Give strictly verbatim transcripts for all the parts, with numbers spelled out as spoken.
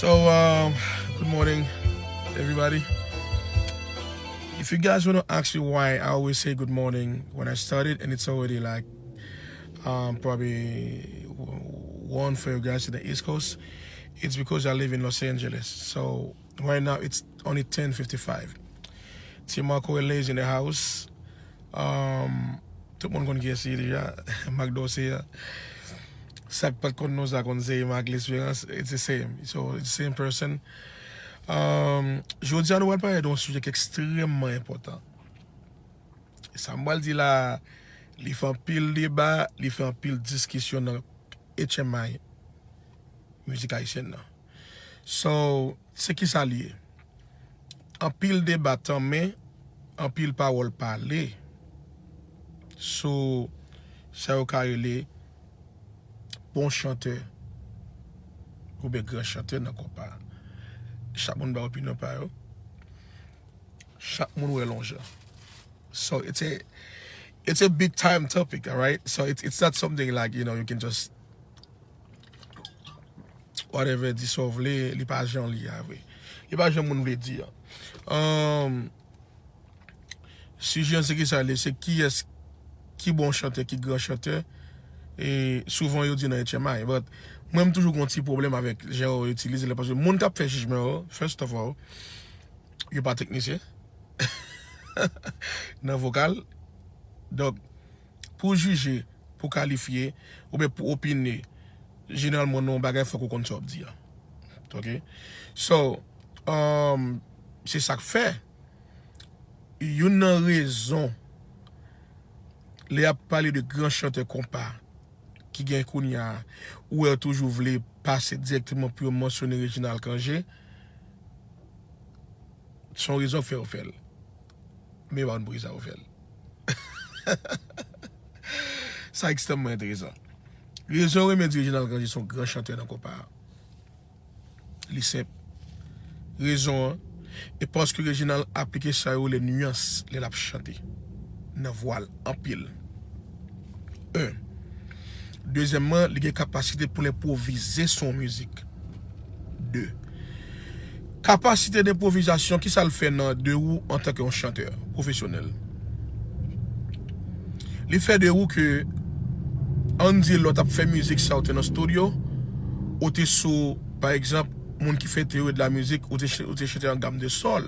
So, um, good morning, everybody. If you guys want to ask me why I always say good morning when I started, and it's already like um, probably one for you guys in the East Coast, it's because I live in Los Angeles. So right now it's only ten fifty-five. T Marco L A is in the house. Um, tout moun konn kiyès li ye deja. Marc Dorcé a. Sa k pa t konn non sa konn se Marc L'Espérance. It's the same. So it's the same person. Um, jodi a nou pral pale de yon sijè ki ekstrèmman enpòtan. Sa m pral di la, li fè anpil deba, li fè anpil diskisyon nan H M I mizik ayisyèn nan. So, se kisa li ye? Anpil deba tanmen, anpil pawòl pale sou sa yo ka rele bon chantè oubyen gran chantè nan konpa. Chak moun bay opinyon pa yo. Chak moun wè l yon jan. So it's a it's a big time topic, all right? So it's it's not something like, you know, you can just whatever di sa w vle, li pa jan li a vre. Li pa jan moun vle di a. Um, sijè an se ki sa li, se kiyès ki bon chantè, ki gran chantè. E souvan yo di nan H M I, but mwen m toujou gon ti pwoblèm avèk jan yo itilize l, paske moun k ap fè jijman yo, first of all, yo pa teknisyen nan vokal. Donk, pou jije, pou kalifye, oubyen pou opine, jeneralman nan yon bagay fòk ou konn sa w ap di a. Ok? So, um, se sa k fè, youn nan rezon, lè y ap pale de gran chantè konpa ki gen kounye a, ou wè yo toujou vle pase dirèkteman pou yo mansyone Reginald Cangé, se yon rezon k fè yo fè l. Men yo pa konn poukisa yo fè l. Sa ekstrèmman enteresan. Rezon yo renmen di Reginald Cangé se yon gran chantè nan konpa a. Li senp. Rezon an, e paske Reginald aplike sa yo rele nuance lè l ap chante nan vwa l anpil. Un. Dezyèmman, li gen kapasite pou l enpwovize sou yon mizik. De. Kapasite denpwovizasyon, kisa l fè nan de ou antanke yon chantè pwofesyonèl? Li fè de ou ke, ann di lè w t ap fè mizik sa, ou te nan estidyo, ou te sou, pa egzanp, moun ki fè teyori de la mizik, ou te ch-, ou te chante an gam de sòl.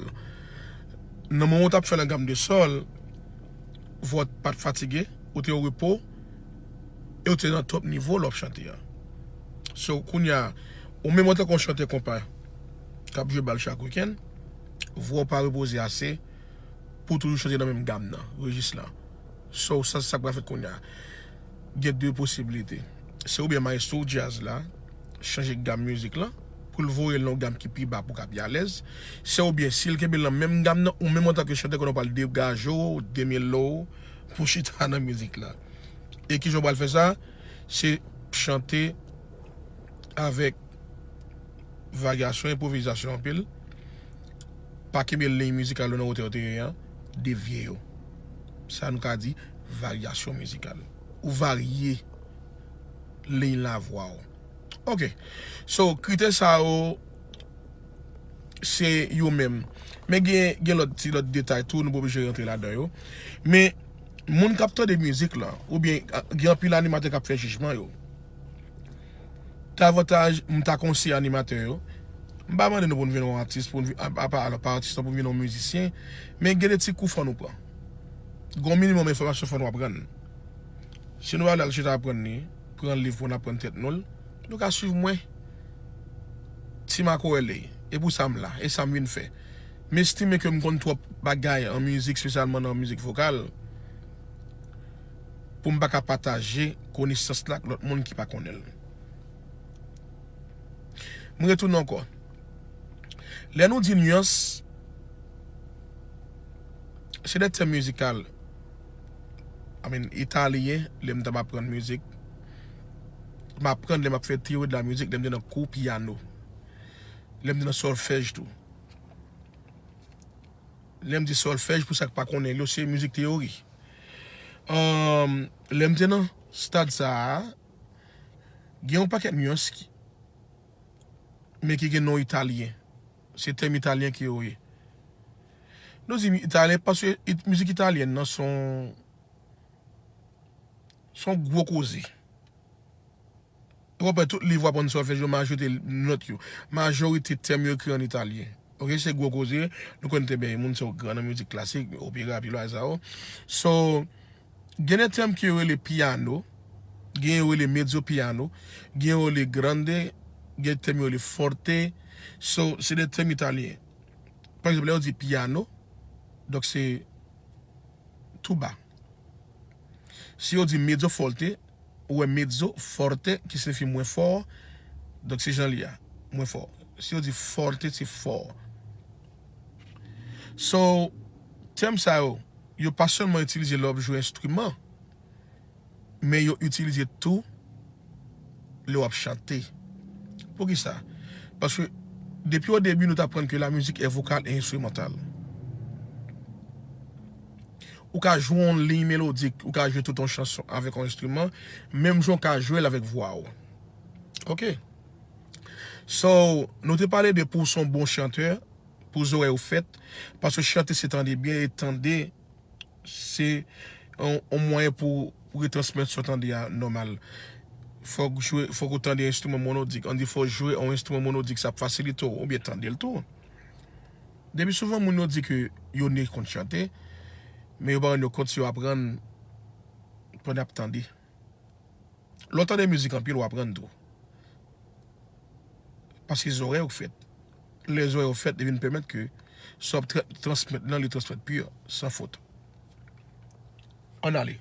Nan moman ou t ap fè l an gam de sòl, vwa w pa t fatige, ou te o repo, e ou te nan top nivo lè w ap chante a. So, kounye a, ou menm antanke yon chantè konpa k ap jwe bal chak wikenn, vwa w pa repoze ase pou w toujou chante nan menm gam nan, rejis la. So, sa, sa k pral fèt kounye a? Gen de posiblite. Se oubyen mayestwo djaz la chanje gam mizik lan pou l voye l nan yon gam ki pi ba pou w ka pi alèz. Se oubyen si l kenbe l nan menm gam nan, ou menm antanke chantè, konnen w pral degaje w, demele w pou chita nan mizik la. E kijan w pral fè sa? Se chante avèk varyasyon, enpwovizasyon anpil. Pa kenbe liy mizikal ou nan wotè w te ye an, devye yo. Sa nou ka di varyasyon mizikal. Ou varye liy lavwa w. Ok. So, kritè sa yo, se yo menm. Men gen, gen lòt, ti lòt detay tou, nou pa oblije rantre ladan yo. Men, moun k ap tande mizik la, oubyen, a, gen anpil animatè k ap fè jijman yo. Davantaj, m ta konseye animatè yo. M pa mande nou pou n vin yon atis, pou n vi-, a, a pa, alò, pa atis, non, pou n vin yon mizisyen. Men gen de ti kou fò nou pran. Gon minimòm enfòmasyon fò nou aprann. Si nou pa vle al chita aprann li, pran liv pou n aprann tèt nou l, nou ka swiv mwen. Ti Marco L A. E pou sa m la, e sa m vin fè. M estime ke m konn twòp bagay an mizik, espesyalman nan mizik vokal, pou m pa ka pataje konesans la ak lòt moun ki pa konnen l. M retounen ankò. Lè nou di nuance, se de tèm mizikal, I mean, italyen, lè m t ap aprann mizik. M aprann lè m ap fè teyori de la mizik, lè m te nan kou pyano. Lè m te nan sòlfèj tou. Lè m di sòlfèj, pou sa k pa konnen l yo, se mizik teyori. Ahn, lè m te nan stad sa a, gen yon pakèt nuance ki, men ki gen non italyen. Se tèm italyen ke yo ye. Nou di italyen paske it- mizik italyèn nan se yon, se yon gwo koze. Ou konprann, tout liv w aprann sòlfèj yo, majorite nòt yo, majorite tèm yo ekri an italyen. Oke, se gwo koze, nou konn te byen moun se yon gran nan mizik klasik, opera, pi lwa sa yo. So, gen de tèm ki yo rele piano, gen yo rele mezzo piano, gen yo rele grande, gen tèm yo rele forte. So, se de tèm italyen. Pa egzanp, lè yo di piano, donk se tou ba. Si yo di mezzo forte, ou wè mezzo forte, ki siyifi mwen fò, donk se jan li a, mwen fò. Si yo di forte, se fò. So, tèm sa yo, yo pa sèlman itilize lè w ap jwe enstriman, men yo itilize tou lè w ap chante. Poukisa? Paske depi o debi, nou t aprann ke la musique est vocale et instrumentale. Ou ka jwe yon liy melodik, ou ka jwe tout yon chanson avèk yon enstriman, menm jan w ka jwe l avèk vwa w. Oke. So, nou te pale de pou w se yon bon chantè, pou zòrèy ou fèt, paske chante se tande byen, e tande se yon, yon mwayen pou, pou retransmèt sa w tande a nòmal. Fòk jwe, fòk ou tande enstriman monodik. Ann di fò w jwe yon enstriman monodik, sa ap fasilite w, oubyen tande l tou. Depi souvan, moun yo di ke yo ne konn chante, men yo pa rann yo kont si yo aprann pandan y ap tande. Lè w tande mizik anpil, w aprann tou. Paske zòrèy ou fèt. Lè zòrèy ou fèt, li vin pèmèt ke sa w ap tra- transmèt lan, li transmèt pi, san fot. Ann ale.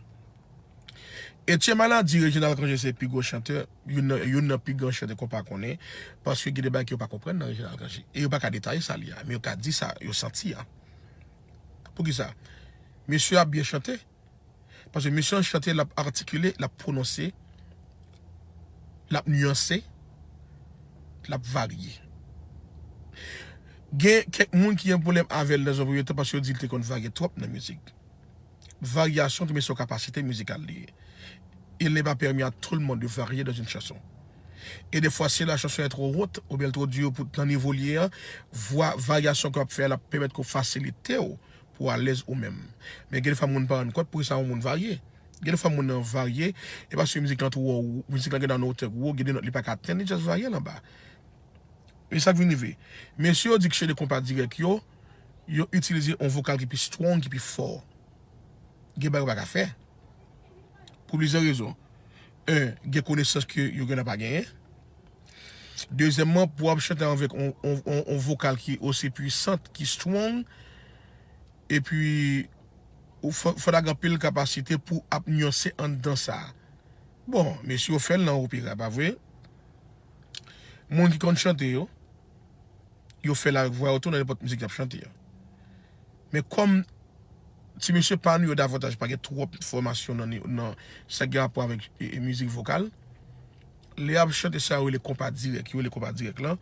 Etye Maladi, Reginald Cangé se pi gwo chantè, youn nan, youn nan pi gran chantè konpa konnen, paske gen de bagay ke yo pa konprann nan Reginald Cangé. E yo pa ka detaye sa li a, men yo ka di sa yo santi a. Poukisa? Mesye ap byen chante, paske mesye an chante, l ap atikile, l ap pwononse, l ap nyanse, l ap varye. Gen kèk moun ki gen pwoblèm avè l nan yon premye tan paske yo di l te konn varye twòp nan mizik. Varyasyon, men se yon kapasite mizikal li ye. Il n'est pas permis à tout le monde de varier dans une chanson. Et des fois, si la chanson est trop haute, oubyen l twò di pou nan nivo l ye a, vwa, varyasyon ke w ap fè a, l ap pèmèt ke w fasilite w pou w alèz ou menm. Men gen de fwa moun pa rann kont poukisa yon moun varye. Gen de fwa moun nan varye, e paske mizik lan twò wo, mizik lan gen nan wotè wo, gen de nòt li pa ka atenn, li just varye l anba. E sa k vin rive. Mesye yo di ke se de konpa dirèk yo, yo itilize yon vokal ki pi strong, ki pi fò. Gen bagay yo pa ka fè. Pou plizyè rezon. En, gen konesans ke yo genlè pa genyen. Dezyèmman, pou w ap chante avèk yon, yon, yon, yon vokal ki osi pwisant, ki strong, epi ou fò, fò w ta gen anpil kapasite pou w ap nyanse anndan sa. Bon, mesye yo fè l nan opera, pa vre? Moun ki konn chante yo, yo fè l avèk vwa yo tou nan nenpòt mizik y ap chante a. Men kòm ti mesye pa nou yo davantaj pa gen twòp fòmasyon nan, nan sa ki gen rapò avèk, e, e, mizik vokal, lè y ap chante sa yo rele konpa dirèk, yo rele konpa dirèk lan,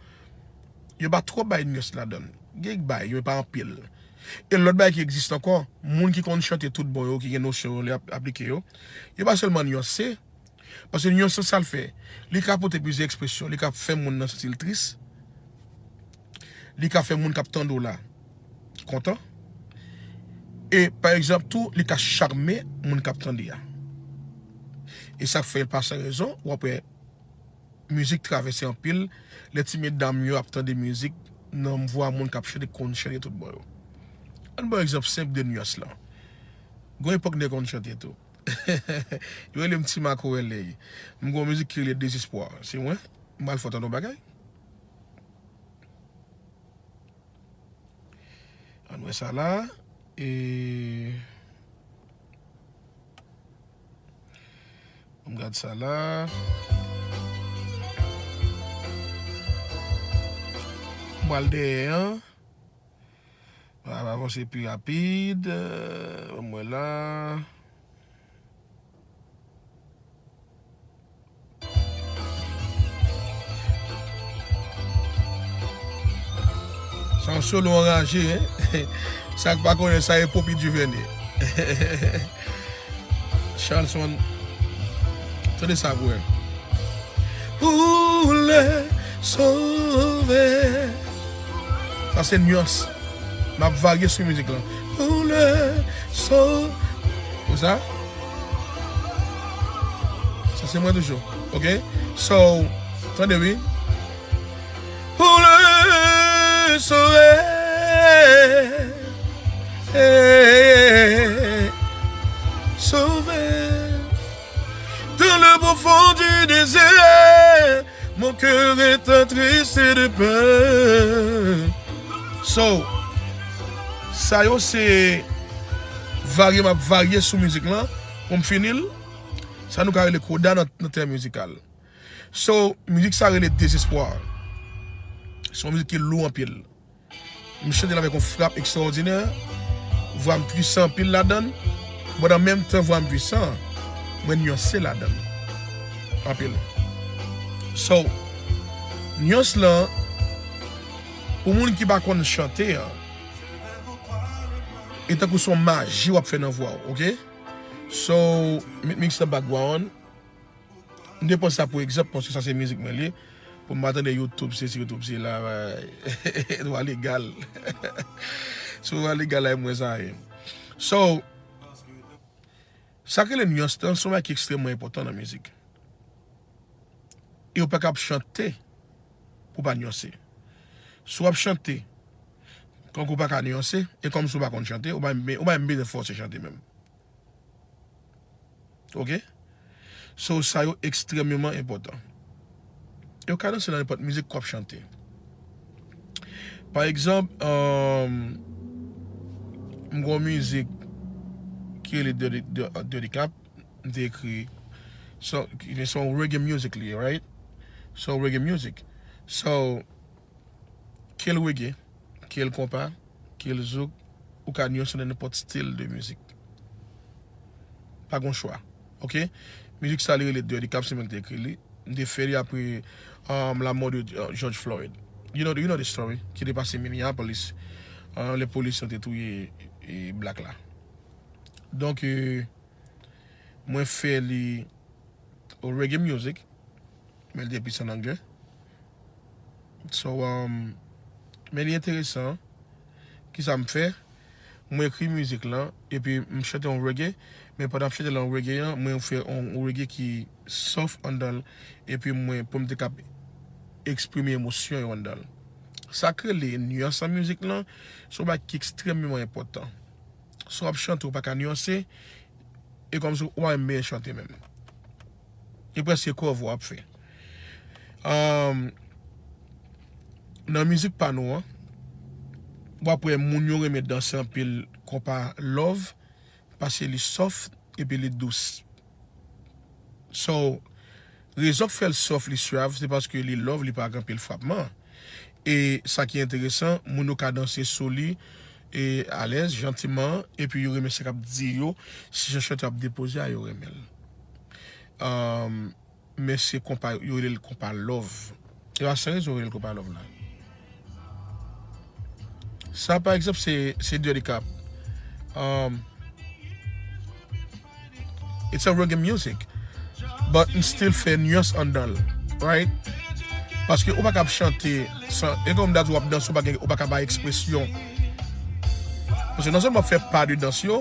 yo pa twò bay nyans ladan l. Gen bagay, men pa anpil. E lòt bagay ki egziste ankò, moun ki konn chante tout bon yo, ki gen nosyon yo, lè y ap aplike yo, yo pa sèlman nyanse, paske nyanse sa l fè, li ka pote plizyè ekspresyon, li ka fè moun nan santi l tris, li ka fè moun k ap tande w la kontan, e pa egzanp tou, li ka chame moun k ap tande a. E sa k fè pa san rezon, w ap wè mizik travèse anpil, lè ti medam yo ap tande mizik nan vwa moun k ap chante, konn chante tout bon yo. Ann ba w egzanp senp de nyans lan. Gon epòk nèg konn chante tou. Yo rele m Ti Makorèl. M gon mizik ki rele Dezespwa. Se mwen. M pral fè w tande yon bagay. Ann wè sa la. E ann gad sa la. M pral dèyè an. Ann avanse pi rapid. Ban m wè la. Sa yon solo anraje, en. Sa k pa konnen sa, e Poppy Duvernay. Charleston. Tande sa pou wè. Pou lè Sove. Sa se nyans. M ap varye sou mizik lan. Pou le so. Pou sa. Sa se mwen toujou. Ok? So, tande wi. Pou le sove. Sove. Dans le profond du désert, mon cœur est attristé de peine. So, sa yo se varye m ap varye sou mizik lan pou m fini l. Sa nou ka rele koda nan, nan tèm mizikal. So, mizik sa rele Dezespwa. Se yon mizik ki lou anpil. M chante l avèk yon frap ekstraòdinè. Vwa m pwisan anpil ladan l. But an menm tan vwa m pwisan, mwen nyanse ladan l. Anpil. So, nyans lan, pou moun ki pa konn chante an, e tankou se yon maji w ap fè nan vwa w, ok? So, met mizik sa background. M te pran sa pou egzanp, paske sa se mizik mwen li. Pou m pa tande YouTube, se si YouTube, se la, dwa legal. Sou dwa legal la, mwen sa ye. So, sa k rele nyans lan, se yon bagay ki ekstrèmman enpòtan nan mizik. E ou pa kab chante pou pa nyanse. Si w ap chante, kankou ou pa ka nyanse, e kòmsi ou pa konn chante, ou pa menm, ou pa menm bezwen fòse chante menm. Ok? So, sa yo ekstrèmeman enpòtan. Yo ka danse nan nenpòt mizik k w ap chante. Pa egzanp, um, m gen yon mizik ki rele Dirty, Dirty Cap, m te ekri. So, se yon reggae music li ye, right? Se yon reggae music. So, ke l reggae, ke l konpa, ke l zouk, ou ka nyanse nan nenpòt stil de mizik. Pa gon chwa. Ok? Mizik sa li rele Dirty Cap, se mwen ki te ekri li. M te fè li apre, um, lanmò de, uh, George Floyd. You know, you know the story. Ki te pase Minneapolis. Uh, lè polis yo te touye, e, black la. Donk, e, mwen fè li reggae music, men li te plis an anglè. So, um, men li enteresan. Kisa m fè? Mwen ekri mizik lan, epi m chante yon reggae, men pandan m ap chante lan reggae an, mwen fè yon reggae ki soft anndan l, epi mwen, pou m te kab eksprime emosyon yo anndan l. Sa k rele nyans an mizik lan, se yon bagay ki ekstrèmeman enpòtan. Si w ap chante, ou pa ka nyanse, e kòmsi ou pa menm byen chante menm. E prèske cover w ap fè. Ahn, nan mizik pa nou an, w ap wè moun yo renmen danse anpil konpa love, paske li soft epi li dous. So, rezon k fè l soft, li suave, se paske li love, li pa gen anpil frapman. E sa ki enteresan, moun yo ka danse sou li, e alèz, jantiman, epi yo renmen sa k ap di yo, si jan chante ap depoze a, yo renmen l. Ahn, men se konpa, yo rele l konpa love. E pa san rezon yo rele l konpa love la. Sa, pa egzanp, se, se Dirty Cap. Um, it's a reggae music. But m still fè nyans anndan l. Right? Paske ou pa kab chante san, e kòm m ta di w ap danse, ou pa gen, ou pa ka bay ekspresyon. Paske non sèlman w ap fè pa de dans yo,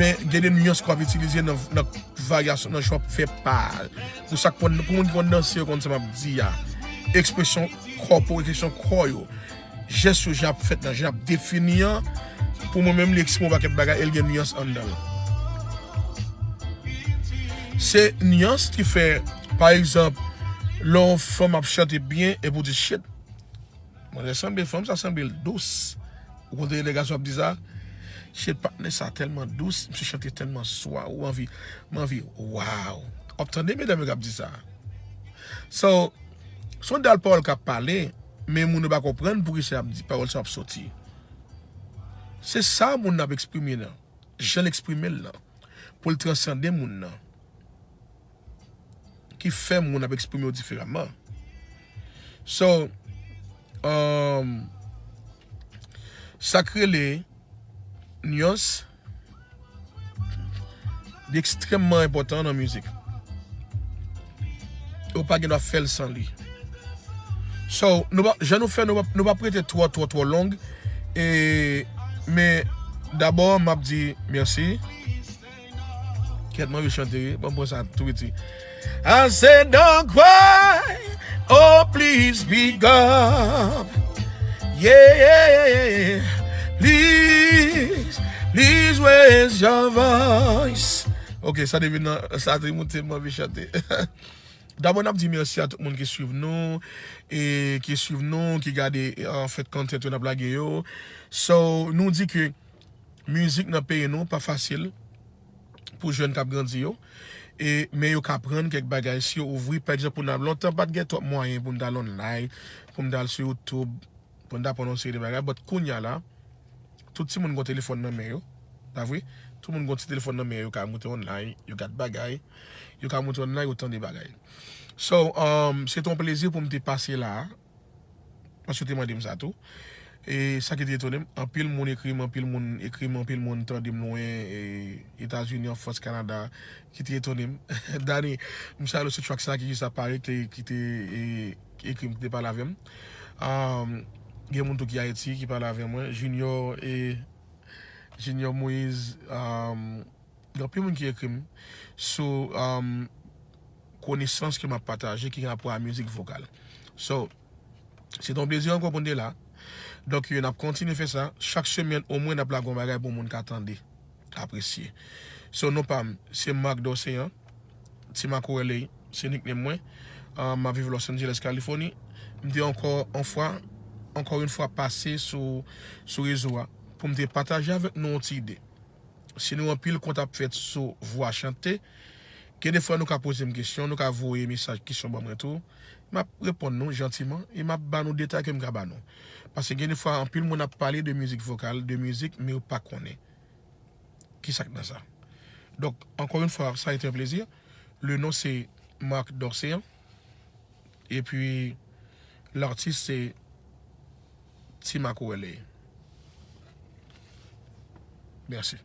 men gen de nyans ke w ap itilize nan, nan varyasyon, nan jan w ap fè pa. Pou sa k konn, pou moun ki konn danse, yo konn sa m ap di a. Ekspresyon kòpore, kesyon kò yo. Jès yo, jan ap fèt lan, jan ap defini an, pou mwen menm, li eksprime yon pakèt bagay e l gen nyans anndan l. Se nyans ki fè, pa egzanp, lè yon fanm ap chante byen, epi w di, "Shit, mwen, lè sanble fanm sa sanble l dous." Ou konn tande lè gason ap di sa, "Shit, patnè sa tèlman dous, misye chante tèlman swa, ou anvi, m anvi, waw." W ap tande medam yo k ap di sa. So, se yon dal pawòl k ap pale, men moun yo pa konprann poukisa y ap di pawòl sa ap soti. Se sa moun nan ap eksprime nan, jan l eksprime l lan, pou l transande moun nan, ki fè moun ap eksprime yo diferaman. So, um, sa k rele nyans, li ekstrèmman enpòtan nan mizik. Ou pa gen dwa fè l san li. So, nou pa, jan nou fè, nou pa, nou pa prete twò, twò, twò long. E, men, dabò, m ap di mèsi. Kèt, m anvi chante, wi. Ban m pran sa tou piti. I said, don't cry, oh, please speak up. Yeah, please, please raise your voice. Ok, sa te vin nan, sa te moute m anvi chante. Dabò, n ap di mèsi a tout moun ki swiv nou, e ki swiv nou, ki gade, anfèt, content yo n ap lage yo. So, nou di ke mizik nan peyi nou pa fasil pou jèn k ap grandi yo. E, men yo ka aprann kèk bagay si yo ouvri. Pa egzanp, pou n ap lontan, pa t gen twòp mwayen pou n t al online, pou n t al sou YouTube, pou n t aprann yon seri de bagay. But kounye a la, tout timoun gon telefòn nan men yo. Pa vre? Tout moun gon ti telefòn nan men yo, yo ka moute online, yo gad bagay, yo ka moute online, yo tande bagay. So, um, se te yon plezi pou m te pase la a, paske yo te mande m sa tou. E sa ki te etone m, anpil moun ekri m, anpil moun ekri m, anpil moun tande m lwen, e Etazini, an Frans, Kanada, ki te etone m. Dani, m salye w sou track sa ki jis ap parèt, e ki te, e, ekri m, ki te pale avè m. Um, gen moun tou ki Ayiti, ki pale avè mwen. Junior, e, Junior Moïse, um, gen anpil moun ki ekri m sou, um, konesans ke m ap pataje ki gen rapò a mizik vokal. So, se te yon plezi ankò pou n te la. Donk, n ap kontinye fè sa. Chak semèn, omwen, n ap lage yon bagay pou moun ka tande, apresye. So, non pa m, se Marc Dorcéan, Ti Makorèl, se nickname mwen. Ah, m ap viv Los Angeles, Kalifòni. M te ankò yon fwa, ankò yon fwa pase sou, sou rezo a pou m te pataje avèk nou yon ti ide. Si nou anpil kont ap fèt sou vwa chante, gen de fwa nou ka poze m kesyon, nou ka voye mesaj kesyon ban mwen tou. M ap reponn nou jantiman e m ap ba nou detay ke m ka ba nou. Paske gen de fwa anpil moun ap pale de mizik vokal, de mizik, men yo pa konnen ki sa k nan sa. Donk, ankò yon fwa, sa a été un plaisir. Le nom, c'est Marc Dorcéan. Epi, l'artiste, c'est Ti Makorèl. Mèsi.